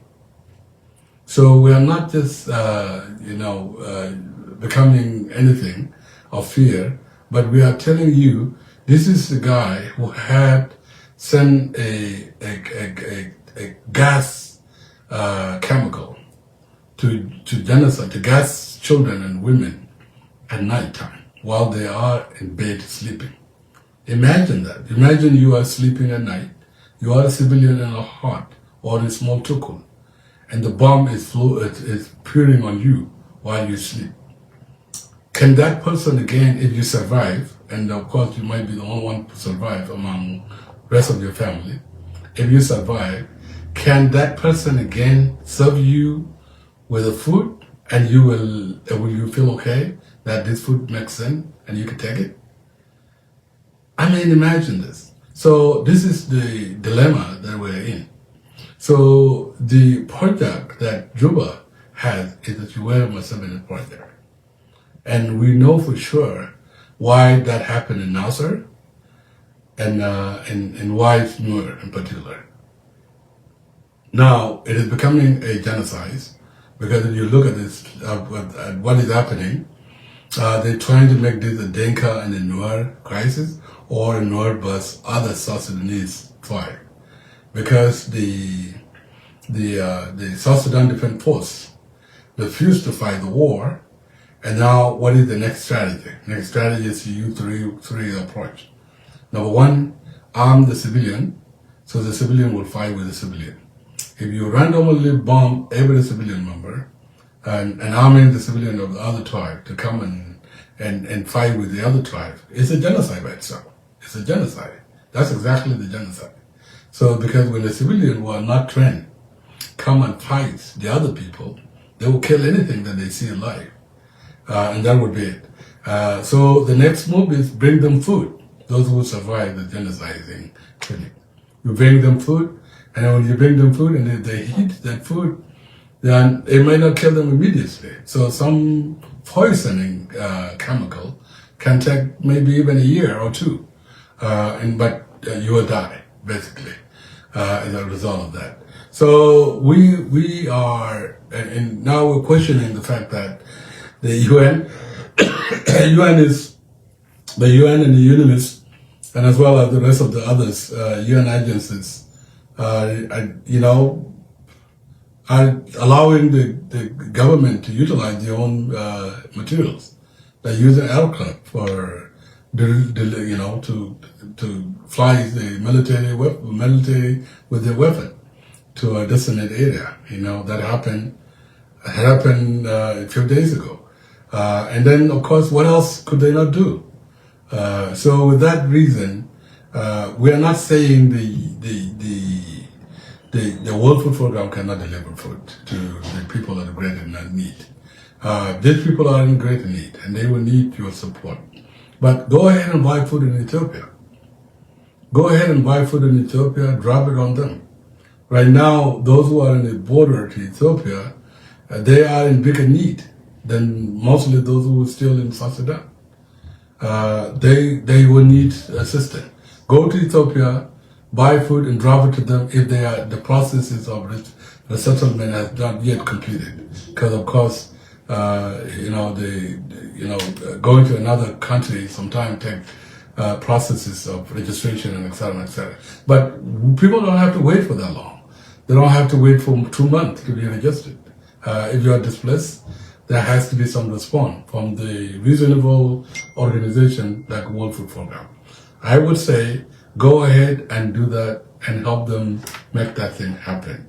So we are not just, uh, you know, uh, becoming anything of fear, but we are telling you this is the guy who had sent a, a, a, a, a gas uh, chemical to, to genocide, to gas children and women at night time while they are in bed sleeping. Imagine that. Imagine you are sleeping at night. You are a civilian in a hut or in small tukul, and the bomb is, flew, it, is peering on you while you sleep. Can that person again, if you survive, and of course you might be the only one to survive among rest of your family, if you survive, can that person again serve you with the food, and you will, uh, will you feel okay that this food makes sense and you can take it? I mean, imagine this. So this is the dilemma that we're in. So the project that Juba has is the Yoweri Museveni project. And we know for sure why that happened in Nasir and, uh, and, and why it's Nuer in particular. Now, it is becoming a genocide because if you look at this, uh, at, at what is happening, uh, they're trying to make this a Dinka and a Nuer crisis or a Nuer versus other South Sudanese tribe, because the the uh, the South Sudan Defense Force refused to fight the war, and now what is the next strategy? Next strategy is to use three three approach. Number one, arm the civilian, so the civilian will fight with the civilian. If you randomly bomb every civilian member and, and arming the civilian of the other tribe to come and, and, and fight with the other tribe, it's a genocide by itself. It's a genocide. That's exactly the genocide. So because when the civilian who are not trained come and fight the other people, they will kill anything that they see alive. Uh, and that would be it. Uh, so the next move is bring them food. Those who survive the genocide thing, killing. You bring them food, and when you bring them food, and if they eat that food, then it may not kill them immediately. So some poisoning, uh, chemical can take maybe even a year or two, uh, and but, uh, you will die basically, uh, as a result of that. So we we are, and, and now we're questioning the fact that the U N, U N is the U N and the UNMISS, and as well as the rest of the others, uh, U N agencies, uh, are, you know, are allowing the, the government to utilize their own, uh, materials. They're using aircraft for, del- del- you know, to to fly the military weapon, military with their weapon to a designated area. You know, that happened happened, uh, a few days ago. Uh, and then, of course, what else could they not do? Uh, so with that reason, uh, we are not saying the the the the, the World Food Program cannot deliver food to the people that are greatly in need. Uh, these people are in great need, and they will need your support. But go ahead and buy food in Ethiopia. Go ahead and buy food in Ethiopia. Drop it on them. Right now, those who are in the border to Ethiopia, uh, they are in bigger need than mostly those who are still in South Sudan. Uh, they they will need assistance. Go to Ethiopia, buy food and drop it to them if they are the processes of res- resettlement has not yet completed. Because of course, uh, you know the you know uh, going to another country sometimes take uh, processes of registration and et cetera, et cetera. But people don't have to wait for that long. They don't have to wait for two months to be registered. Uh, if you are displaced, there has to be some response from the reasonable organization like World Food Program. I would say go ahead and do that and help them make that thing happen.